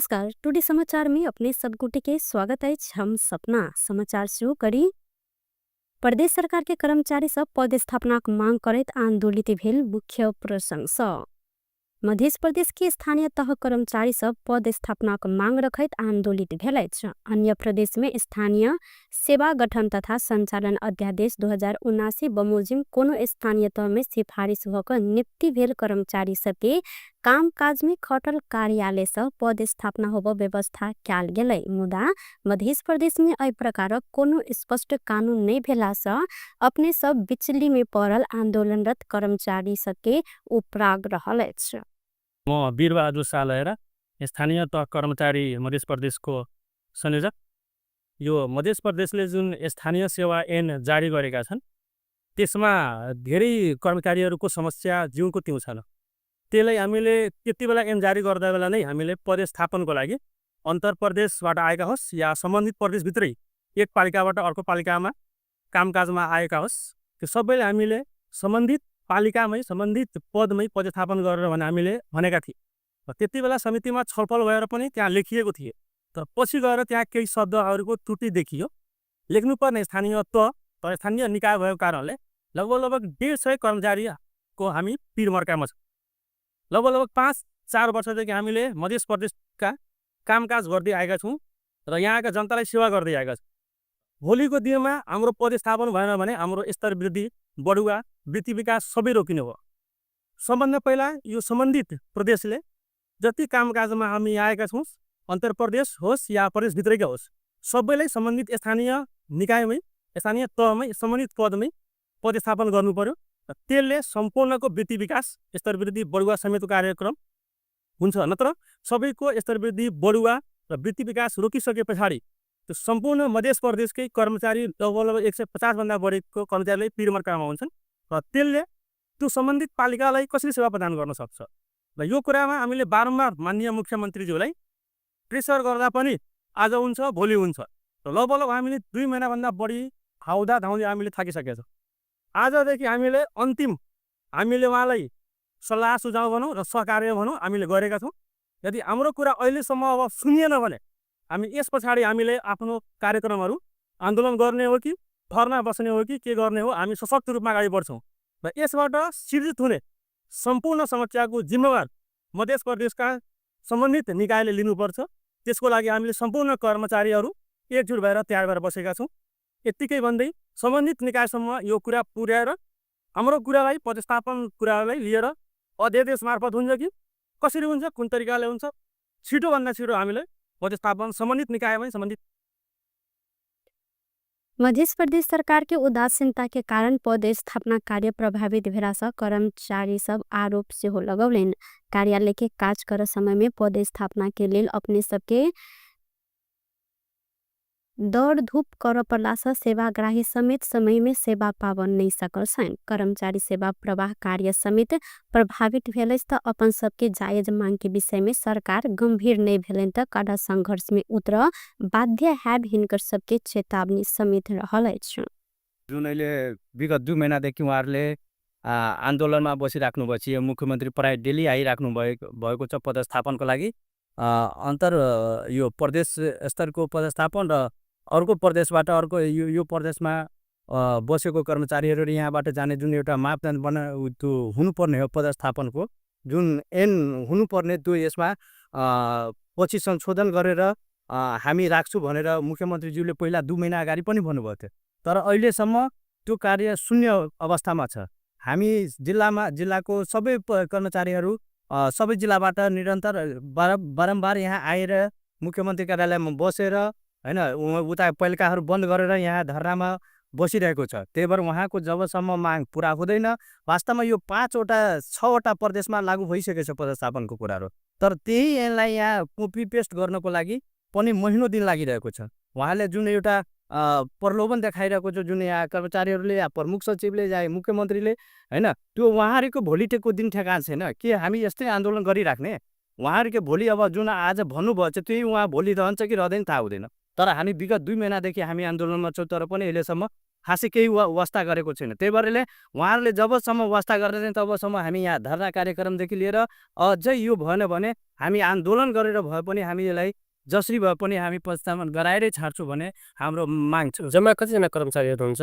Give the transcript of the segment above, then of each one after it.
नमस्कार। टुडे समाचार में अपने सबगोटे के स्वागत है। हम सपना समाचार शुरू करी। प्रदेश सरकार के कर्मचारी सब पदस्थापनाक मांग करैत आंदोलित भेल। मुख्य प्रशंसा मध्य प्रदेश के स्थानीय तह कर्मचारी सब पदस्थापनाक मांग रखैत आंदोलित भेलैछ। अन्य प्रदेश में स्थानीय सेवा गठन तथा संचालन अध्यादेश 2079 बमोजिम कोनो स्थानीय तह में सिफारिश होकर नियुक्ति भेल कर्मचारी सबके काम काज में खटल कार्यालय से पदस्थापना होब व्यवस्था कयल गेलै। मुदा मध्य प्रदेश में एहि प्रकारक कोनो स्पष्ट कानून नहीं भेला से अपने सब बिचली में पड़ल आंदोलनरत कर्मचारी सबके उपराग रहल अछि। म वीरबहादुर शाह लहरा स्थानीय तह कर्मचारी मध्य प्रदेशको संयोजक। यो मध्य प्रदेशले जुन स्थानीय सेवा ऐन जारी गरेका छन् त्यसमा धेरै कर्मचारीहरूको समस्या जिउको त्यौँ छन्। त्यसलाई हामीले त्यति बेला ऐन जारी गर्दा बेला नै हामीले पदस्थापनको लागि अन्तर प्रदेशबाट आएका होस् या सम्बन्धित प्रदेशभित्रै एक पालिकाबाट अर्को पालिकामा कामकाजमा आएका होस् त्यो सबैले हामीले सम्बन्धित पालिकामै सम्बन्धित पदमै पदस्थापन गरेर हामीले भनेका थिए। त्यति बेला समितिमा छलफल भएर पनि त्यहाँ लेखिएको थिए। तर पछि गएर त्यहाँ केही शब्दहरूको त्रुटि देखियो। लेख्नुपर्ने स्थानीय तर स्थानीय निकाय भएको कारणले लगभग 150 कर्मचारीको हामी पिरमर्कामा छौँ। लगभग 5-4 वर्षदेखि हामीले मध्य प्रदेशका कामकाज गर्दै आएका छौँ र यहाँका जनतालाई सेवा गर्दै आएका छौँ। भोलिको दिनमा हाम्रो पदस्थापन भएन भने हाम्रो स्तर वृद्धि बढुवा वृत्ति विकास सबै रोकिने हो। सबभन्दा पहिला यो सम्बन्धित प्रदेशले जति कामकाजमा हामी आएका छौँ अन्तर प्रदेश होस् या प्रदेशभित्रैका होस् सबैलाई सम्बन्धित स्थानीय निकायमै स्थानीय तहमै सम्बन्धित पदमै पदस्थापन गर्नु पर्यो। त्यसले सम्पूर्णको वृत्ति विकास स्तर वृद्धि बढुवा समेतको कार्यक्रम हुन्छ। नत्र सबैको स्तर वृद्धि बढुवा र वृत्ति विकास रोकिसके पछाडि त्यो सम्पूर्ण मध्य प्रदेशकै कर्मचारी लगभग 150 भन्दा बढीको कर्मचारीले पिरमर्कामा हुन्छन् र त्यसले त्यो सम्बन्धित पालिकालाई कसरी सेवा प्रदान गर्न सक्छ। र यो कुरामा हामीले बारम्बार माननीय मुख्यमन्त्रीज्यूलाई प्रेसर गर्दा पनि आज हुन्छ भोलि हुन्छ र लगभग हामीले 2 महिनाभन्दा बढी हाउदा धाउँदै हामीले थाकिसकेका छौँ। आजदेखि हामीले अन्तिम हामीले उहाँलाई सल्लाह सुझाव भनौँ र सहकार्य भनौँ हामीले गरेका छौँ। यदि हाम्रो कुरा अहिलेसम्म अब सुनिएन भने हामी यस पछाडि हामीले आफ्नो कार्यक्रमहरू आन्दोलन गर्ने हो कि धरना बस्ने हो कि के गर्ने हो हामी सशक्त रूपमा अगाडि बढ्छौँ। र यसबाट सिर्जित हुने सम्पूर्ण समस्याको जिम्मेवार मध्य प्रदेशका सम्बन्धित निकायले लिनुपर्छ। त्यसको लागि हामीले सम्पूर्ण कर्मचारीहरू एकजुट भएर तयार भएर बसेका छौँ। यत्तिकै भन्दै सम्बन्धित निकायसम्म यो कुरा पुर्याएर हाम्रो कुरालाई पदस्थापन कुरालाई लिएर अध्यादेश मार्फत हुन्छ कि कसरी हुन्छ कुन तरिकाले हुन्छ छिटोभन्दा छिटो हामीले पदस्थापन सम्बन्धित निकायमै सम्बन्धित। मध्य प्रदेश सरकार के उदासीनता के कारण पदस्थापना कार्य प्रभावित भेला से कर्मचारी सब आरोप से हो लगौलेन। कार्यालय के काज कर समय में पदस्थापना के लिए अपने सबके दौड़ धूप कर पड़ला से सेवाग्राही समेत समय में सेवा पावन नहीं सकल छन्। कर्मचारी सेवा प्रवाह कार्य समेत प्रभावित भेल त अपन सबके जायज मांग के विषय में सरकार गंभीर नहीं भेलन त कड़ा संघर्ष में उतर बाध्य है। हिनकर सबके चेतावनी समेत रहल अछि। जुन अहिले विगत 2 महिनादेखि उहाँहरूले आन्दोलनमा बसिराख्नु भएपछि मुख्यमन्त्री प्राय डेली आइराख्नु भएको छ पदस्थापनको लागि। अन्तर यो प्रदेश स्तरको पदस्थापन र अर्को प्रदेशबाट अर्को यो प्रदेशमा बसेको कर्मचारीहरू यहाँबाट जाने जुन एउटा मापदण्ड त्यो हुनुपर्ने हो पदस्थापनको जुन ऐन हुनुपर्ने त्यो यसमा पछि संशोधन गरेर हामी राख्छु भनेर मुख्यमन्त्रीज्यूले पहिला 2 महिना अगाडि पनि भन्नुभएको थियो। तर अहिलेसम्म त्यो कार्य शून्य अवस्थामा छ। हामी जिल्लाको सबै कर्मचारीहरू सबै जिल्लाबाट निरन्तर बारम्बार यहाँ आएर मुख्यमन्त्री कार्यालयमा बसेर हैन उता पालिकाहरू बन्द गरेर यहाँ धरनामा बसिरहेको छ। त्यही भएर उहाँको जबसम्म माग पुरा हुँदैन वास्तवमा यो 6वटा प्रदेशमा लागू भइसकेको छ पदस्थापनको कुराहरू। तर त्यही ऐनलाई यहाँ कपी पेस्ट गर्नको लागि पनि महिनौं दिन लागिरहेको छ। उहाँले जुन एउटा प्रलोभन देखाइरहेको छ जुन यहाँ कर्मचारीहरूले या प्रमुख सचिवले या मुख्यमन्त्रीले हैन त्यो उहाँहरूको भोलिको दिन ठेगान छैन कि हामी यस्तै आन्दोलन गरिराख्ने। उहाँहरूको भोलि अब जुन आज भन्नुभयो चाहिँ त्यही उहाँ भोलि रहन्छ कि रहँदैन थाहा हुँदैन। तर हामी विगत 2 महिनादेखि हामी आन्दोलनमा छौँ तर पनि अहिलेसम्म खासै केही वास्ता गरेको छैन। त्यही भएर उहाँहरूले जबसम्म वास्ता गर्दैछन् तबसम्म हामी यहाँ धरना कार्यक्रमदेखि लिएर अझै यो भएन भने हामी आन्दोलन गरेर भए पनि हामी यसलाई जसरी भए पनि हामी प्रतिस्थापन गराएरै छाड्छौँ भन्ने हाम्रो माग छ। जम्मा कतिजना कर्मचारीहरू हुन्छ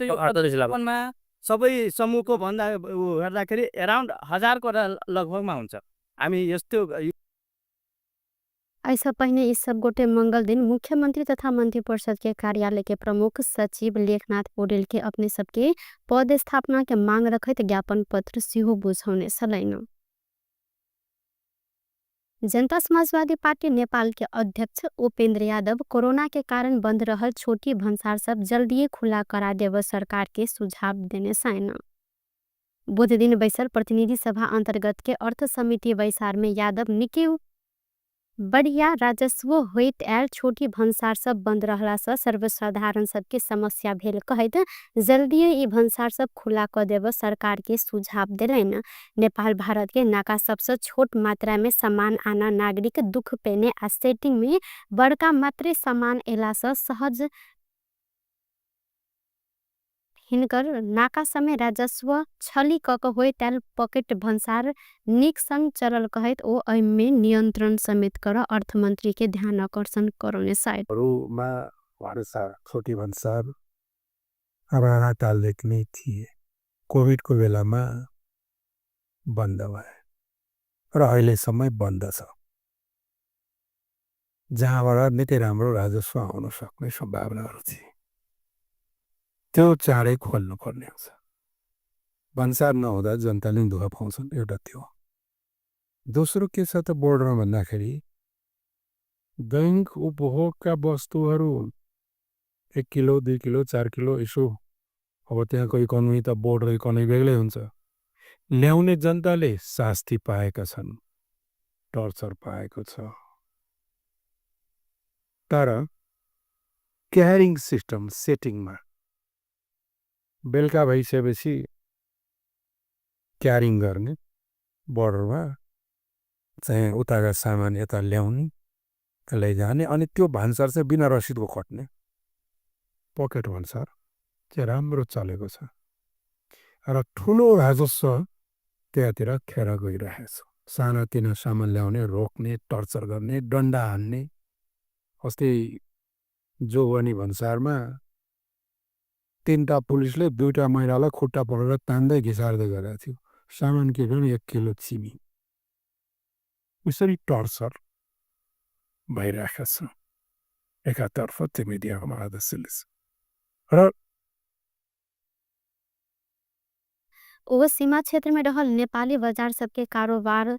यो जिल्लामा सबै समूहको भन्दा हेर्दाखेरि एराउन्ड 1000 को लगभगमा हुन्छ। हामी यस्तो ऐसा पहिने इस सब गोटे मंगल दिन मुख्यमंत्री तथा मंत्री परिषद के कार्यालय के प्रमुख सचिव लेखनाथ पौडेल के अपने सबके पद स्थापना के मांग रखत ज्ञापन पत्र सिहो बुझाउने सलैन। जनता समाजवादी पार्टी नेपाल के अध्यक्ष उपेंद्र यादव कोरोना के कारण बंद रहल छोटी भंसार सब जल्दी खुला करा देव सरकार के सुझाव देने साइन। बुध दिन बैसल प्रतिनिधि सभा अंतर्गत के अर्थ समिति बैसार में यादव निके बढ़िया राजस्व होइत आयल छोटी भंसार सब बंद रहला से सर्वसाधारण सबके समस्या भेल कहत जल्दी ई भंसार सब खुला क देव सरकार के सुझाव दिलन। नेपाल भारत के नाका सबसे छोट मात्रा में सामान आना नागरिक दुख पेने आ सेटिंग में बड़का मात्रे सामान एला से सहज हिनकर नाका समय राजस्व छली कक होए त्याल पकेट भंसार निक संग चरल कहत ओ में नियंत्रण समेत कर अर्थमंत्री के ध्यान आकर्षण करने साइड छोटी भंसार हमारा ताल देखने थिए कोविड को बेला में बंद भए र अहिले समय बंद छ जहाँबाट निकै राम्रो राजस्व आउन सक्ने सम्भावनाहरू थिए त्यो चाँडै खोल्नु पर्ने हुन्छ। भन्सार नहुँदा जनताले दुःख पाउँछन् एउटा त्यो। दोस्रो के छ त बोर्डरमा भन्दाखेरि दैनिक उपभोगका वस्तुहरू 1 किलो 2 किलो 4 किलो यसो अब त्यहाँको इकोनोमी त बोर्डको इकोनोमी बेग्लै हुन्छ। ल्याउने जनताले शास्ति पाएका छन्, टर्चर पाएको छ। तर क्यारिङ सिस्टम सेटिङमा बेलुका भइसकेपछि क्यारिङ गर्ने बोर्डरमा चाहिँ उताका सामान यता ल्याउने लैजाने अनि त्यो भन्सार चाहिँ बिना रसिदको खट्ने पकेट भन्सार चाहिँ राम्रो चलेको छ र ठुलो राजस्व त्यहाँतिर खेर गइरहेको छ। सानातिना सामान ल्याउने रोक्ने टर्चर गर्ने डन्डा हान्ने अस्ति जोगनी भन्सारमा 3टा पुलिसले 2टा महिलालाई खुट्टा परेर तान्दै घिसार्दै गरेको थियो। सामान के भने 1 किलो चिनी यसरी टर्चर भइरहेको छ एकातर्फ त्यो मिडियाको आदेशले र ओ सीमा क्षेत्र में रहल नेपाली बाजार सबके कारोबार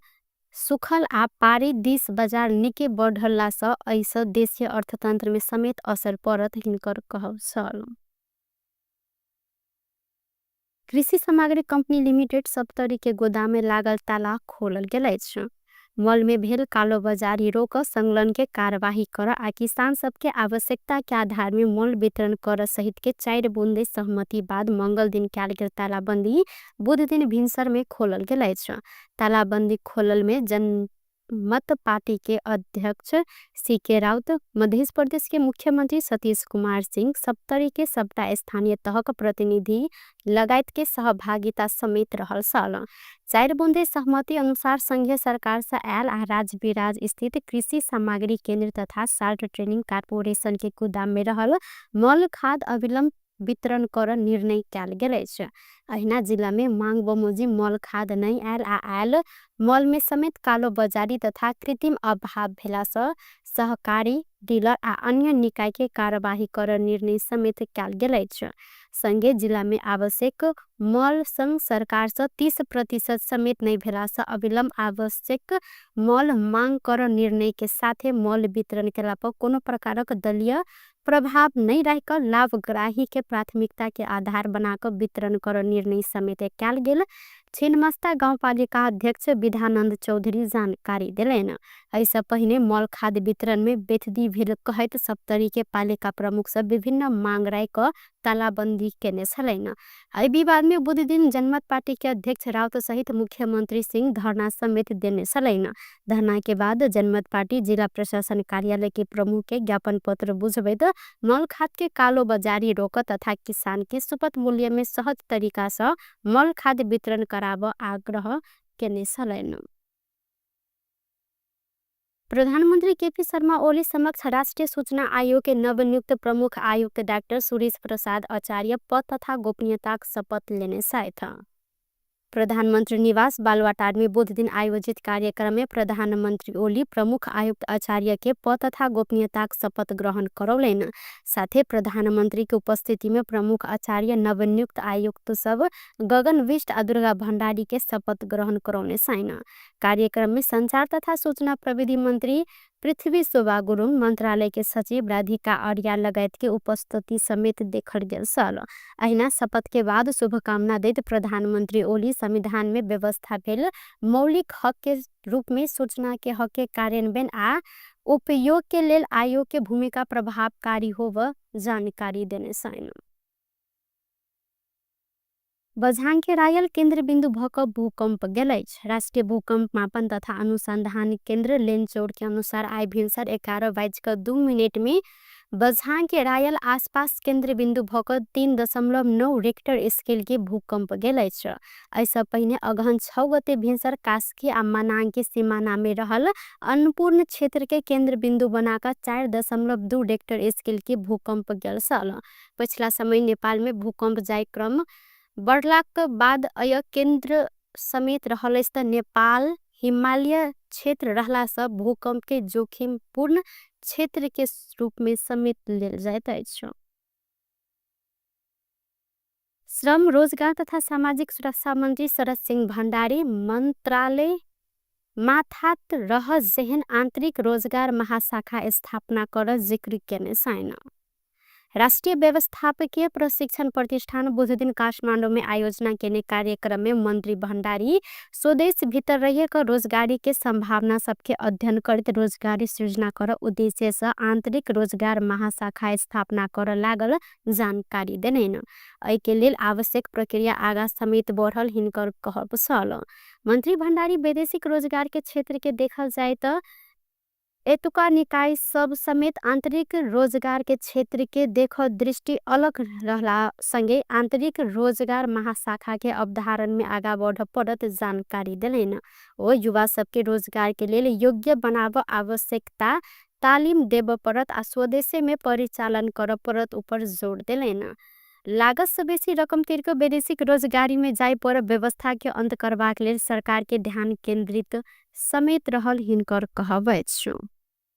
सुखल आ पारी दिस बाजार निके बढ़ला से ऐसा देशीय अर्थतंत्र में समेत असर पड़त हिनकर कहल छल। कृषि सामग्री कंपनी लिमिटेड सप्तरी के गोदाम में लागल ताला खोलल गेल छ। मॉल में भेल कालो बाजारी रोक संकलन के कार्यवाही कर आ किसान सबके आवश्यकता के आधार में मॉल वितरण कर सहित के 4 बुंदे सहमति बाद मंगल दिन कैल गेल तालाबंदी बुध दिन भिनसर में खोलल गेल छ। तालाबंदी खोलल में जनमत पार्टी के अध्यक्ष सीके राउत, मध्य प्रदेश के मुख्यमंत्री सतीश कुमार सिंह, सप्तरी के सबटा स्थानीय तहक प्रतिनिधि लगायत के सहभागिता समेत रहल साल। 4 बुंदे सहमति अनुसार संघीय सरकार से आयल आ राजविराज स्थित कृषि सामग्री केंद्र तथा साल्ट ट्रेनिंग कारपोरेशन के गोदाम में रहल मॉल खाद अविलंब वितरण कर निर्णय कैल गेल छ। अहिना जिला में मांग बमोजी मॉल खाद नहीं आयल आ आयल मॉल में समेत कालो बाजारी तथा कृत्रिम अभाव भेला से सहकारी डीलर आ अन्य निकाय के कार्यवाही कर निर्णय समेत कैल गेल छ। संगे जिला में आवश्यक मॉल संग सरकार से 30% समेत नहीं भेला से अविलंब आवश्यक मॉल मांग कर निर्णय के साथे मॉल वितरण केला पर कोनो प्रकारक दलीय प्रभाव नहीं रहकर लाभग्राही के प्राथमिकता के आधार बनाकर वितरण कर निर्णय समेत कैल गेल छिन्नमस्ता गाउँपालिका अध्यक्ष विधानंद चौधरी जानकारी दिलेन। ऐसा पहिने मल खाद्य वितरण में बेथदी भेल कहत सप्तरी के पालिका प्रमुख सब विभिन्न मांग राय क तालाबंदी केने छलैन। एहि विवाद में बुध दिन जनमत पार्टी के अध्यक्ष राउत सहित मुख्यमंत्री सिंह धरना समेत देने छलैन। धरना के बाद जनमत पार्टी जिला प्रशासन कार्यालय के प्रमुख के ज्ञापन पत्र बुझबैत मल खाद के कालो बाजारी रोक तथा किसान के सुपथ मूल्य में सहज तरीका से मल खाद वितरण कराब आग्रह केने छलैन। प्रधानमंत्री केपी शर्मा ओली समक्ष राष्ट्रीय सूचना आयोग के नवनियुक्त प्रमुख आयुक्त डाक्टर सुरेश प्रसाद आचार्य पद तथा गोपनीयताक शपथ लेने साथ प्रधानमंत्री निवास बालुवाटार में बुध दिन आयोजित कार्यक्रम में प्रधानमंत्री ओली प्रमुख आयुक्त आचार्य के पद तथा गोपनीयताक शपथ ग्रहण करौलेन। साथे प्रधानमंत्री के उपस्थिति में प्रमुख आचार्य नवनियुक्त आयुक्त सब गगन विष्ट आ दुर्गा भंडारी के शपथ ग्रहण करौने साइन। कार्यक्रम में संचार तथा सूचना प्रविधि मंत्री पृथ्वी शोभा गुरुङ, मंत्रालय के सचिव राधिका आर्या लगायत के उपस्थिति समेत देखल गेल सल। अहिना शपथ के बाद शुभकामना दैत प्रधानमंत्री ओली संविधान में व्यवस्था भेल मौलिक हक के रूप में सूचना के हक के कार्यान्वयन आ उपयोग के लेल आयोग के भूमिका प्रभावकारी होब जानकारी देने साइन। बझाङ के रायल केन्द्र बिन्दु भक भूकंप गेलै। राष्ट्रीय भूकंप मापन तथा अनुसंधान केंद्र लेनचौड़ के अनुसार आई भिनसर 11:02 में बझाङ के रायल आसपास केंद्र बिन्दु भक 3.9 रेक्टर स्केल के भूकंप गेलै। ऐसा पहिने अगहन 6 गते भिनसर कास्की आ मनाङ के सीमाना में रहल अन्नपूर्ण क्षेत्र के केंद्र बिन्दु बनाकर 4.2 रेक्टर स्केल के भूकंप गेल सल। पिछला समय नेपाल में भूकंप जाय क्रम बढ़लाक बाद अय केंद्र समेत रहल नेपाल हिमालय क्षेत्र रहला से भूकंप के जोखिम पूर्ण क्षेत्र के रूप में समेत लेल जाइत अछि। श्रम रोजगार तथा सामाजिक सुरक्षा मंत्री शरद सिंह भण्डारी मंत्रालय माथात रह जेहन आंतरिक रोजगार महाशाखा स्थापना कर जिक्र केने साइन। राष्ट्रीय व्यवस्थापकीय प्रशिक्षण प्रतिष्ठान बुध दिन काठमाडौँ में आयोजना केने कार्यक्रम में मंत्री भण्डारी स्वदेश भीतर रहेको रोजगारी के संभावना सबके अध्ययन करते रोजगारी सृजना कर उद्देश्य से आंतरिक रोजगार महाशाखा स्थापना कर लागल जानकारी देनेन। एहि के लेल आवश्यक प्रक्रिया आगा समेत बढ़ल हिनकर कहब सल। मंत्री भण्डारी वैदेशिक रोजगार के क्षेत्र के देखल जाए तो एतुका निकाय सब समेत आंतरिक रोजगार के क्षेत्र के देख दृष्टि अलग रहला संगे आंतरिक रोजगार महाशाखा के अवधारण में आगा बढ़ पड़त जानकारी दिलेन। ओ युवा सबके रोजगार के लिए योग्य बनाव आवश्यकता तालीम देव पड़त आ स्वदेशी में परिचालन कर पड़त ऊपर जोड़ दिलेन। लागत से बेसी रकम तिरको वैदेशिक रोजगारी में जाय पर व्यवस्था के अंत करबाक लेल सरकार के ध्यान केंद्रित समेत रहल हिनकर कहब अछि।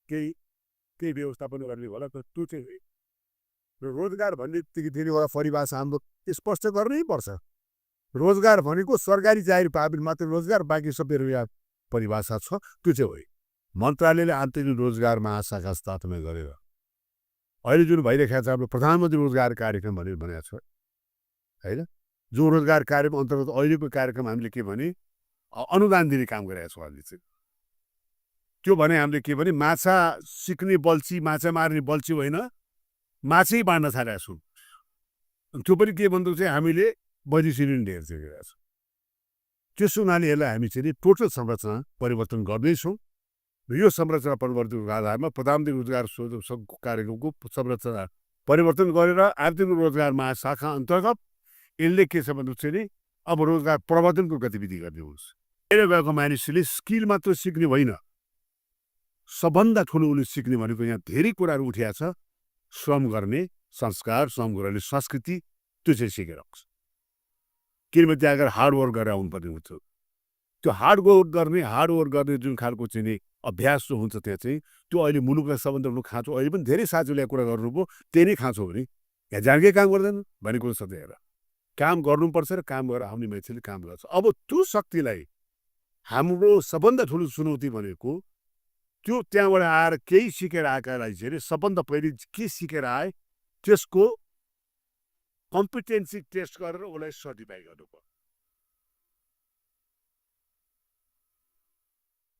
केही व्यवस्थापन गर्ने होला त त्यो चाहिँ रोजगार भन्ने तिनीवटा परिभाषा हाम्रो स्पष्ट गर्नै पर्छ। रोजगार भनेको सरकारी जागिर पाए मात्र रोजगार, बाँकी सबै परिभाषा छ त्यो चाहिँ होइन। मन्त्रालयले आन्तरिक रोजगार महाशाखा स्थापना गरेर अहिले जुन भइरहेको छ हाम्रो प्रधानमन्त्री रोजगार कार्यक्रम भनेर भनेको छ होइन। जो रोजगार कार्यक्रम अन्तर्गत अहिलेको कार्यक्रम हामीले के भने अनुदान दिने काम गरेका छौँ। अहिले चाहिँ त्यो भने हामीले के भने माछा सिक्ने बल्छी, माछा मार्ने बल्छी होइन, माछै बाँड्न थालेका छौँ। त्यो पनि के भन्दा चाहिँ हामीले बजेट सिलिन्डर दिइरहेका छौँ। त्यसो हुनाले यसलाई हामी चाहिँ टोटल संरचना परिवर्तन गर्दैछौँ र यो संरचना परिवर्तनको आधारमा प्रधानमन्त्री रोजगार कार्यक्रमको संरचना परिवर्तन गरेर आर्थिक रोजगार महाशाखा अन्तर्गत यसले के छ भन्दा चाहिँ अब रोजगार प्रवर्धनको गतिविधि गर्ने हुन्छ। बाहिर गएको मानिसले स्किल मात्र सिक्ने होइन, सबभन्दा ठुलो उसले सिक्ने भनेको यहाँ धेरै कुराहरू उठिया छ। श्रम गर्ने संस्कार, श्रम गर्ने संस्कृति, त्यो चाहिँ सिकेर आउँछ। किनभने त्यहाँ अगर हार्डवर्क गरेर आउनुपर्ने हुन्छ। त्यो हार्डवर्क गर्ने जुन खालको चाहिँ अभ्यास जो हुन्छ त्यहाँ चाहिँ त्यो अहिले मुलुकलाई सबभन्दा ठुलो खाँचो। अहिले पनि धेरै साथीहरूले कुरा गर्नुभयो त्यही नै खाँचो हो नि। यहाँ जानकै काम गर्दैन भनेको छ। त्यहाँ काम गर्नुपर्छ र काम गरेर आउने मान्छेले काम गर्छ। अब त्यो शक्तिलाई हाम्रो सबभन्दा ठुलो चुनौती भनेको त्यो त्यहाँबाट आएर केही सिकेर आएकालाई चाहिँ सबभन्दा पहिले के सिकेर आए त्यसको कम्पिटेन्सी टेस्ट गरेर उसलाई सर्टिफाई गर्नु पर्यो।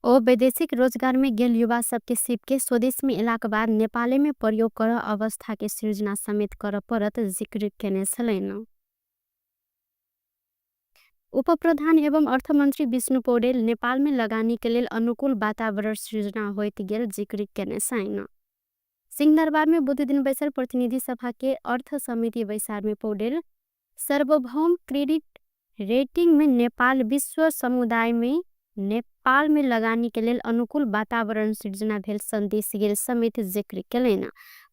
ओ वैदेशिक रोजगार में गेल युवा सबके सिप के स्वदेश में एलाक बाद नेपाले में प्रयोग कर अवस्था के सृजना समेत कर परत जिक्र केने छलैन। उपप्रधान एवं अर्थमन्त्री विष्णु पौडेल नेपाल में लगानी के लेल अनुकूल वातावरण सृजना होइत गेल जिक्र केने छैन। सिंहदरबार में बुध दिन बैसल प्रतिनिधि सभा के अर्थ समिति बैसार में पौडेल सार्वभौम क्रेडिट रेटिंग में नेपाल विश्व समुदाय में नेपाल में लगानी के लेल अनुकूल वातावरण सृजना भेल संदेश गेल समेत जिक्र केलैन।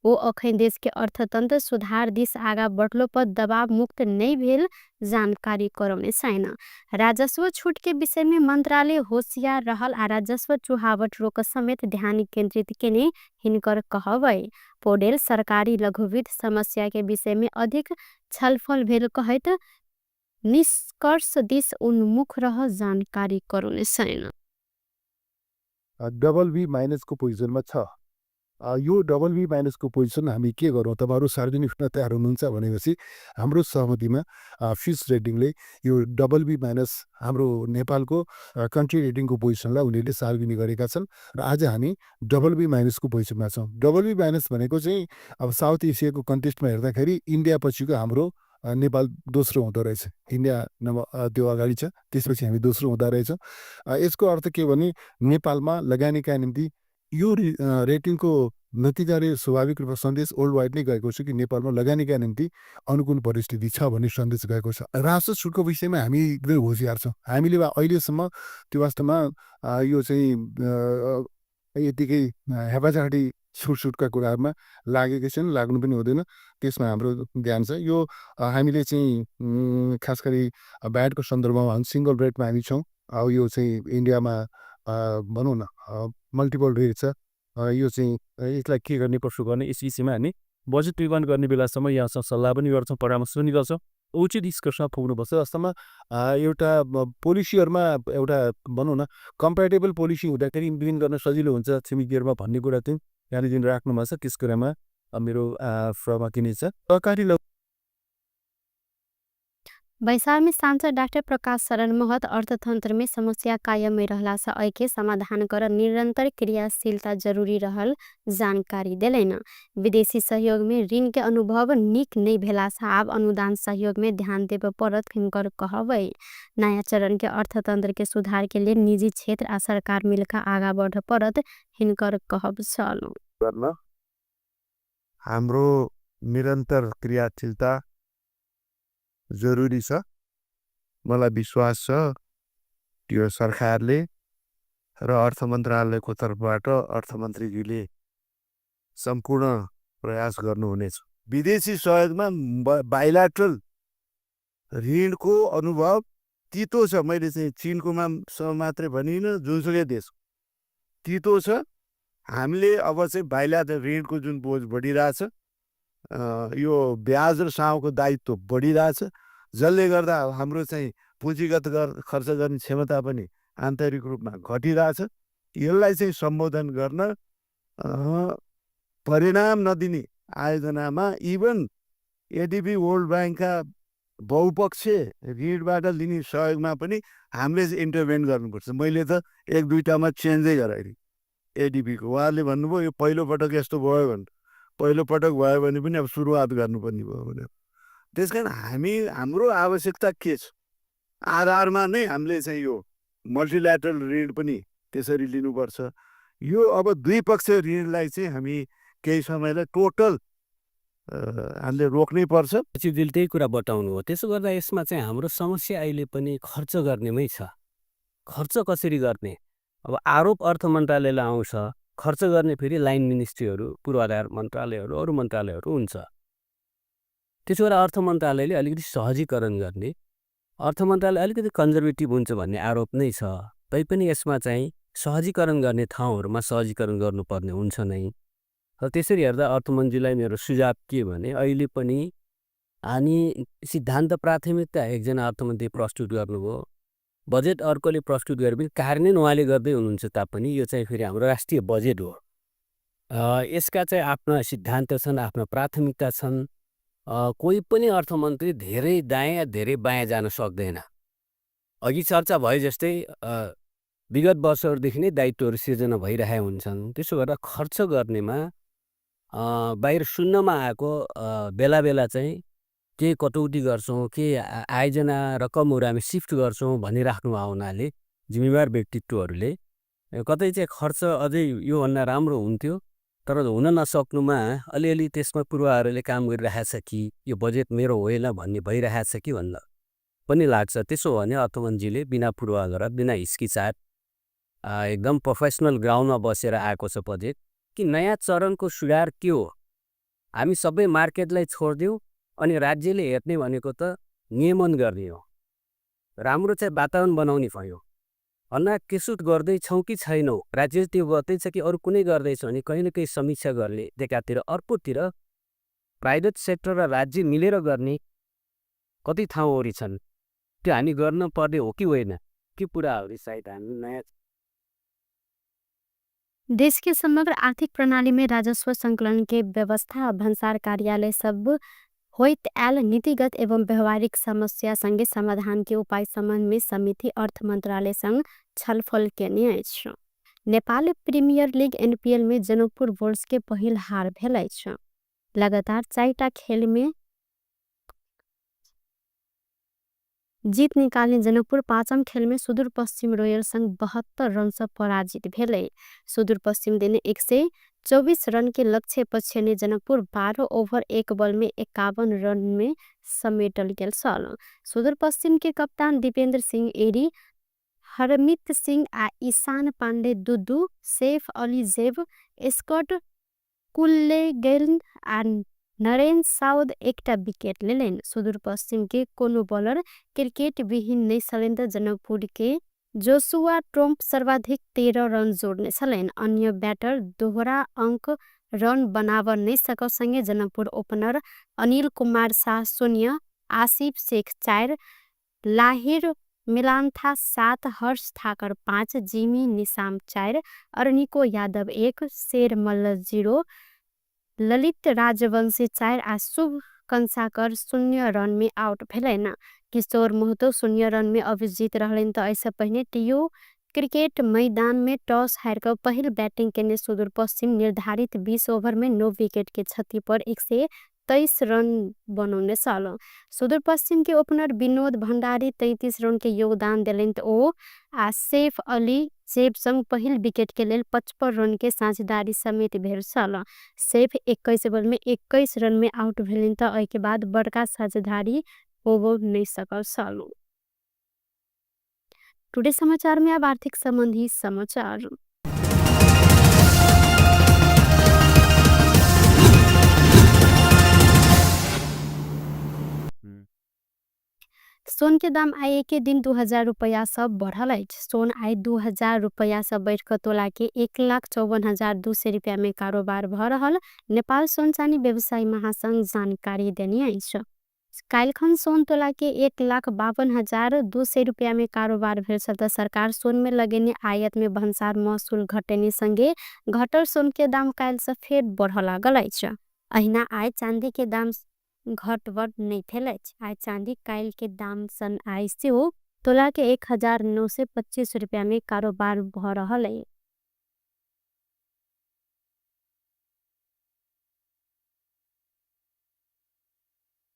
वो अखन देश के अर्थतंत्र सुधार दिस आगा बढ़लो पर दबाव मुक्त नहीं भेल जानकारी करौने छैन। राजस्व छूट के विषय में मंत्रालय होशियार रहल आ राजस्व चुहावट रोक समेत ध्यान केंद्रित केने हिनकर कहबै। पौडेल सरकारी लघु वित्त समस्या के विषय में अधिक छलफल भेल कहत निष्कर्ष दिस उन्मुख रह जानकारी करौने छैन। डबल बी माइनसको पोजिसनमा छ। यो डबल बी माइनसको पोजिसन हामी के गरौँ, तपाईँहरू सार्वजनिक हुन तयार हुनुहुन्छ भनेपछि हाम्रो सहमतिमा फिच रेटिङले यो डबल बी माइनस हाम्रो नेपालको कन्ट्री रेटिङको पोजिसनलाई उनीहरूले सार्वजनिक गरेका छन् र आज हामी डबल बी माइनसको पोजिसनमा छौँ। डबल बी माइनस भनेको चाहिँ अब साउथ एसियाको कन्टेक्स्टमा हेर्दाखेरि इन्डिया पछिको हाम्रो नेपाल दोस्रो हुँदो रहेछ। इन्डिया त्यो अगाडि छ, त्यसपछि हामी दोस्रो हुँदो रहेछौँ। यसको अर्थ के भने नेपालमा लगानीका निम्ति यो रेटिङको नतिजाले स्वाभाविक रूपमा सन्देश वर्ल्ड वाइड नै गएको छ कि नेपालमा लगानीका निम्ति अनुकूल परिस्थिति छ भन्ने सन्देश गएको छ। राजस्व छुटको विषयमा हामी एकदमै होसियार छौँ। हामीले अहिलेसम्म त्यो वास्तवमा यो चाहिँ यतिकै हेपाचाटी छुटका कुराहरूमा लागेकै छैन, लाग्नु पनि हुँदैन। त्यसमा हाम्रो ध्यान छ। यो हामीले चाहिँ खास गरी भ्याटको सन्दर्भमा सिङ्गल रेटमा हामी छौँ। अब यो चाहिँ इन्डियामा भनौँ न मल्टिपल रेट छ। यो चाहिँ यसलाई के गर्ने कसो गर्ने यस विषयमा हामी बजेट निर्माण गर्ने बेलासम्म यहाँसँग सल्लाह पनि गर्छौँ, परामर्श पनि गर्छौँ। उचित निष्कर्षमा पुग्नुपर्छ। वास्तवमा एउटा पोलिसीहरूमा एउटा भनौँ न कम्प्यारेबल पोलिसी हुँदाखेरि इम्प्लिमेन्ट गर्न सजिलो हुन्छ छिमेकीहरूमा भन्ने कुरा चाहिँ यहाँले जुन राख्नुमा छ त्यस कुरामा मेरो सहमति छ। सहकारी बैसार में सांसद डॉक्टर प्रकाश शरण महत अर्थतंत्र में समस्या कायम में रहला से ऐके समाधान कर निरंतर क्रियाशीलता जरूरी रहल जानकारी दिलैन। विदेशी सहयोग में ऋण के अनुभव निक नहीं भेला से आब अनुदान सहयोग में ध्यान देव पड़त हिनकर कहबै। नया चरण के अर्थतंत्र के सुधार के लिए निजी क्षेत्र आ सरकार मिलकर आगा बढ़ पड़त हिनकर कहब छल। हाम्रो निरन्तर क्रियाशीलता जरुरी छ। मलाई विश्वास छ त्यो सरकारले र अर्थ मन्त्रालयको तर्फबाट अर्थमन्त्रीजीले सम्पूर्ण प्रयास गर्नुहुनेछ। विदेशी सहयोगमा बाइलाटरल ऋणको अनुभव तितो छ। मैले चाहिँ चीनको मात्रै भनिनँ, जुनसुकै देश तितो छ। हामीले अब चाहिँ बाइलाटरल ऋणको जुन बोझ बढिरहेछ, यो ब्याज र साउको दायित्व बढिरहेछ, जसले गर्दा हाम्रो चाहिँ पुँजीगत खर्च गर्ने क्षमता पनि आन्तरिक रूपमा घटिरहेछ। यसलाई चाहिँ सम्बोधन गर्न परिणाम नदिने आयोजनामा इभन एडिबी वर्ल्ड ब्याङ्कका बहुपक्षीय ऋणबाट लिने सहयोगमा पनि हामीले चाहिँ इन्टरभेन गर्नुपर्छ। मैले त एक दुईटामा चेन्जै गराएँ एडिबीको। उहाँहरूले भन्नुभयो यो पहिलोपटक यस्तो भयो भने, पहिलोपटक भयो भने पनि अब सुरुवात गर्नुपर्ने भयो भने। त्यस कारण हाम्रो आवश्यकता के छ आधारमा नै हामीले चाहिँ यो मल्टिल्याटरल ऋण पनि त्यसरी लिनुपर्छ। यो अब द्विपक्षीय ऋणलाई चाहिँ हामी केही समयलाई टोटल हामीले रोक्नै पर्छ। सचिवजीले त्यही कुरा बताउनु हो। त्यसो गर्दा यसमा चाहिँ हाम्रो समस्या अहिले पनि खर्च गर्नेमै छ। खर्च कसरी गर्ने? अब आरोप अर्थ मन्त्रालयलाई आउँछ, खर्च गर्ने फेरि लाइन मिनिस्ट्रीहरू, पूर्वाधार मन्त्रालयहरू, अरू मन्त्रालयहरू हुन्छ। त्यसो भएर अर्थ मन्त्रालयले अलिकति सहजीकरण गर्ने, अर्थ मन्त्रालय अलिकति कन्जर्भेटिभ हुन्छ भन्ने आरोप नै छ। तैपनि यसमा चाहिँ सहजीकरण गर्ने ठाउँहरूमा सहजीकरण गर्नुपर्ने हुन्छ नै। र त्यसरी हेर्दा अर्थमन्त्रीलाई मेरो सुझाव के भने अहिले पनि हामी सिद्धान्त प्राथमिकता एकजना अर्थमन्त्री प्रस्तुत गर्नुभयो, बजेट अर्कोले प्रस्तुत गरे पनि कार्यान्वयन उहाँले गर्दै हुनुहुन्छ तापनि यो चाहिँ फेरि हाम्रो राष्ट्रिय बजेट हो। यसका चाहिँ आफ्ना सिद्धान्त छन्, आफ्ना प्राथमिकता छन्। कोही पनि अर्थमन्त्री धेरै दायाँ या धेरै बायाँ जान सक्दैन। अघि चर्चा भए जस्तै विगत वर्षहरूदेखि नै दायित्वहरू सिर्जना भइरहेका हुन्छन्। त्यसो गरेर खर्च गर्नेमा बाहिर सुन्नमा आएको बेला बेला चाहिँ के कटौती गर्छौँ, के आयोजना रकमहरू हामी सिफ्ट गर्छौँ भनिराख्नु हुनाले जिम्मेवार व्यक्तित्वहरूले कतै चाहिँ खर्च अझै योभन्दा राम्रो हुन्थ्यो तर हुन नसक्नुमा अलिअलि त्यसमा पूर्वाहरूले काम गरिरहेछ कि यो बजेट मेरो होइन भन्ने भइरहेछ कि भन्दा पनि लाग्छ। त्यसो भने अर्थमन्त्रीले बिना पूर्वाग्रह बिना हिचकिचाट एकदम प्रोफेसनल ग्राउन्डमा बसेर आएको छ बजेट कि नयाँ चरणको सुधार के हो, हामी सबै मार्केटलाई छोडिदिउँ अनि राज्यले हेर्ने भनेको त नियमन गर्ने हो, राम्रो चाहिँ वातावरण बनाउने भयो भन्दा केसुट गर्दैछौँ कि छैनौँ, राज्यले त्यो गर्दैछ कि अरू कुनै गर्दैछ भने कहीँ न कहीँ समीक्षा गर्ने एकातिर अर्कोतिर प्राइभेट सेक्टर र राज्य मिलेर गर्ने कति ठाउँहरू छन्, त्यो हामी गर्न पर्ने हो कि होइन, के पुराहरू सायद हामी नयाँ देश के समग्र आर्थिक प्रणाली में राजस्व संकलन के व्यवस्था भन्सार कार्यालय सब होइत आयल नीतिगत एवं व्यवहारिक समस्या संगे समाधान के उपाय संबंध में समिति अर्थ मंत्रालय संग छलफल केने अछि। नेपाल प्रीमियर लीग एनपीएल में जनकपुर वोल्स के पहिल हार भेल अछि। लगातार 4टा खेल में जीत निकाल्ने जनकपुर 5म खेल में सुदूर पश्चिम रोयल संग 72 रन से पराजित भेले। सुदूर पश्चिम देने 124 रन के लक्ष्य पछ्याउने जनकपुर 12 ओभर 1 बॉल में 51 रन में समेटल गेल छल। सुदूर पश्चिम के कप्तान दीपेंद्र सिंह एरी, हरमित सिंह आ ईशान पांडे दुदू, सैफ अली जेब, स्कॉट कुल्लेगेल आ नरेन साउद एकटा विकेट लेलेन। सुदूर पश्चिम के कोनो बॉलर क्रिकेट विहीन नहीं सलेन। जनकपुर के जोसुआ ट्रम्प सर्वाधिक 13 रन जोड़ने छलेन। अन्य बैटर दोहरा अंक रन बनाव नहीं सक संगे जनकपुर ओपनर अनिल कुमार शाह 0, आसिफ शेख 4, लाहिर मिलांथा 7, हर्ष ठाकर 5, जिमी निशाम 4, अर्निको यादव 1, शेर मल्ल 0, ललित राजवंशी 4 आ शुभ कंसाकर 0 रन में आउट भेलेन। किशोर महतो 0 रन में अभिजीत रहलेन। तो ऐसा पहले टीयू क्रिकेट मैदान में टॉस हारकर पहिल बैटिंग के सुदूर पश्चिम निर्धारित 20 ओवर में 9 विकेट के क्षति पर 123 रन बनाउने छल। सुदूर पश्चिम के ओपनर विनोद भण्डारी 33 रन के योगदान दिलेन। ओ आ सैफ अली जेब संग पहिल विकेट के लेल 55 रन के साझेदारी समेत भेल छल। सैफ 21 बॉल में 21 रन में आउट भेलिन। त एहि के बाद बड़का साझेदारी होबो नहीं सकल छल। टुडे समाचार में अब आर्थिक संबंधी समाचार। सोन के दाम आए के दिन 2000 रुपया सब बढ़ल अछि। सोन आए 2000 रुपया सब बढ़ कर तोला के 1,54,200 रुपया में कारोबार भ रहल नेपाल सोन चानी व्यवसायी महासंघ जानकारी देने अछि। काल्खन सोन तोला के 1,52,200 रुपया में कारोबार भेल छल। त सरकार सोन में लगेने आयात में भन्सार महसुल घटेने संगे घटल सोन के दाम काल से फेर बढ़ लागल अछि। अहिना आय चांदी के दाम घटबड़ नहीं भेल अछि। आय चांदी काल के दाम सन आय से तोला के 1,925 रुपया में कारोबार भ रहल है।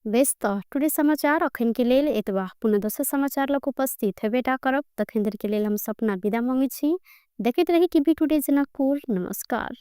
व्यस्त टुडे समाचार अखन के लेल एतबा। पुनः दोसर समाचार लग उपस्थित हेबेटा करब। तखन देर के लेल हम सपना विदा मांगे छी। देखैत रही टीवी टुडे जनकपुर। नमस्कार।